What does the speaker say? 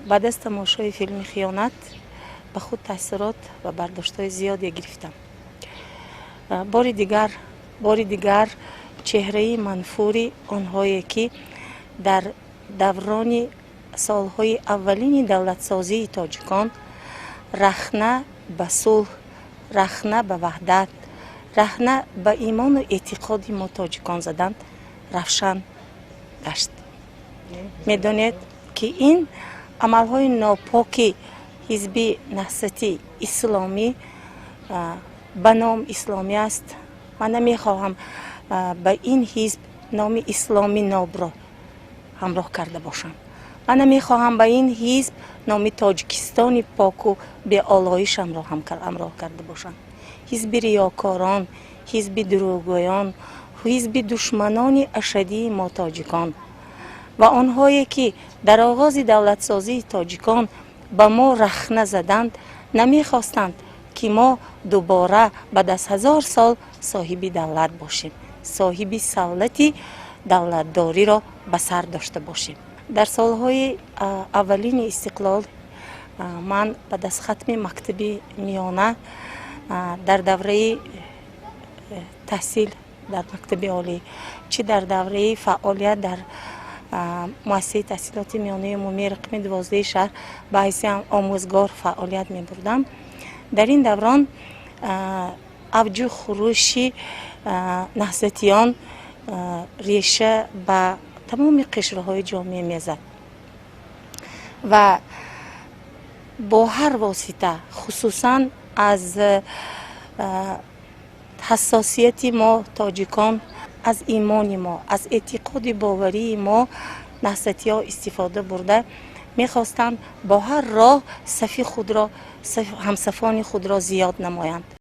Баъд аз тамошои филми «Хиёнат» ба худ таассурот ва бардоштҳои зиёде гирифтам. Бори дигар чеҳраи манфури онҳое, ки дар даврони солҳои аввалини давлатсозии тоҷикон рахна ба сулҳ, рахна ба ваҳдат, рахна ба имону эътиқоди мо тоҷикон заданд, равшан гашт. Медонед, ки ин амалҳои нопоки Ҳизби Наҳзати Исломӣ ба ном исломӣ аст. Ман намехоҳам ба ин ҳизб номи исломи нобро ҳамроҳ карда бошам. Ман намехоҳам ба ин ҳизб номи Тоҷикистони поку беолоишамро ҳамроҳ карда бошам. Ҳизби риёкорон, ҳизби дурӯғгӯён, ҳизби душманони ашаддии мо тоҷикон ва онҳое, ки дар оғози давлатсозии тоҷикон ба мо рахна заданд, намехостанд, ки мо дубора баъд аз 1000 сол соҳиби давлат бошем, соҳиби савлати давлатдориро ба сар дошта бошем. Дар солҳои аввалини истиқлол ман баъд аз хатми мактаби миёна, дар давраи таҳсил дар мактаби олӣ, чӣ дар давраи фаъолият дар муассисаи таҳсилоти миёнаи умумии рақами 12-и шаҳр ба ҳайси омӯзгор фаъолият мебурдам. Дар ин даврон авҷу хурӯши наҳзатиён реша ба тамоми қишрҳои ҷомеа мезад ва бо ҳар восита, хусусан аз ҳассосияти мо тоҷикон, аз имони мо, аз эътиқоди боварии мо наҳзатиҳо истифода бурда, мехостанд бо ҳар роҳ сафи худро, ҳамсафони худро зиёд намоянд.